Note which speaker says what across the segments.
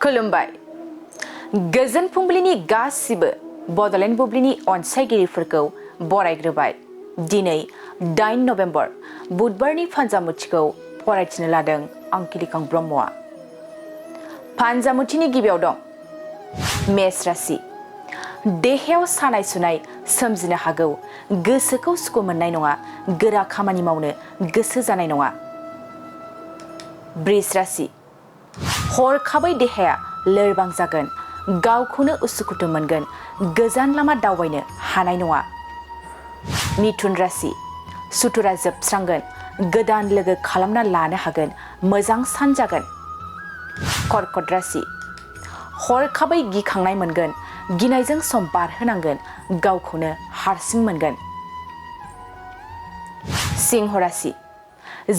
Speaker 1: खुलुमबाय गोजोन फुंबिलिनि गासिबो बडलेण्ड बुब्लिनि अनसायगिरिफोरखौ बरायग्रोबाय दिनै 8 नभेम्बर बुधबारनि फानजामुथिखौ फरायथिनो लादों आं किलिकां ब्रह्मआ फानजामुथिनि गिबियाव दं मेष राशि देहायाव सानाय सुनाय सोमजिनो हागौ गोसोखौ सुखु मोननाय नङा गोरा खामानि मावनो गोसो जानाय नङा वृष राशि हरखाबै देहाया लोरबां जागोन गावखौनो उसुखुथु मोनगोन गोजान लामा दावबायनो हानाय नङा मिथुन राशि सुथुरा जोबस्रांगोन गोदान लोगो खालामना लानो हागोन मोजां सान जागोन कर्कट राशि हरखाबै गिखांनाय मोनगोन गिनायजों सम बारहोनांगोन गावखौनो हारसिं मोनगोन सिंह राशि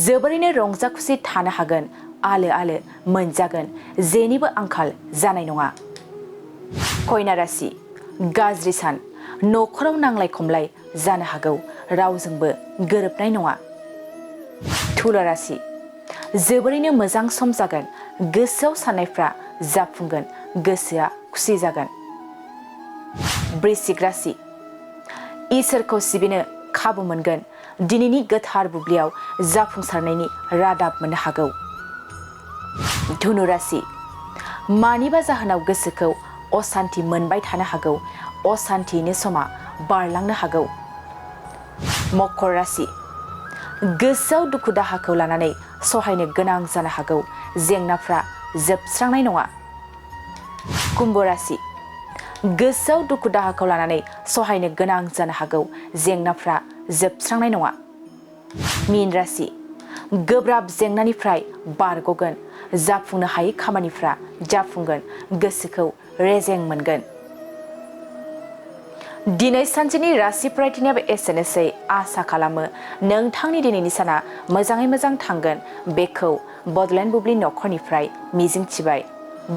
Speaker 1: जोबोरैनो रंजा खुसि थानो हागोन आलो आलो मोनजागोन जेनिबो आंखाल जानाय नङा कन्या राशि गाज्रि सान नखराव नांलाय खमलाय जानो हागौ रावजोंबो गोरोबनाय नङा तुला राशि जोबोरैनो मोजां सम जागोन गोसोआव साननायफ्रा जाफुंगोन गोसोआ खुसि जागोन वृश्चिक राशि इसोरखौ सिबिनो खाबु मोनगोन दिनैनि गोथार बुब्लियाव जाफुंसारनायनि रादाब मोननो हागौ धनु राशि मानिबा जाहोनाव गोसोखौ असान्ति मोनबाय थानो हागौ असान्तिनि समा बारलांनो हागौ मकर राशि गोसोआव दुखु दाहाखौ लानानै सहायनो गोनां जानो हागौ जेंनाफ्रा जोबस्रांनाय नङा कुम्भ राशि गोसोआव दुखु दाहाखौ लानानै सहायनो गोनां जानो हागौ जेंनाफ्रा जोबस्रांनाय नङा मीन राशि गोब्राब जेंनानिफ्राय बारग'गोन जाफुंनो हायै खामानिफ्रा जाफुंगोन गोसोखौ रेजें मोनगोन दिनै सानसेनि राशि फरायथिनायाबो एसेनोसै आसा खालामो नोंथांनि दिनैनि साना मोजाङै मोजां थांगोन बेखौ बडलेण्ड बुब्लि नखरनिफ्राय मिजिंथिबाय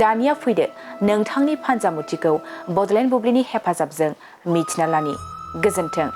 Speaker 1: दानिया फैदो नोंथांनि फानजामुथिखौ बडलेण्ड बुब्लिनि हेफाजाबजों मिथिना लानि गोजोन्थों।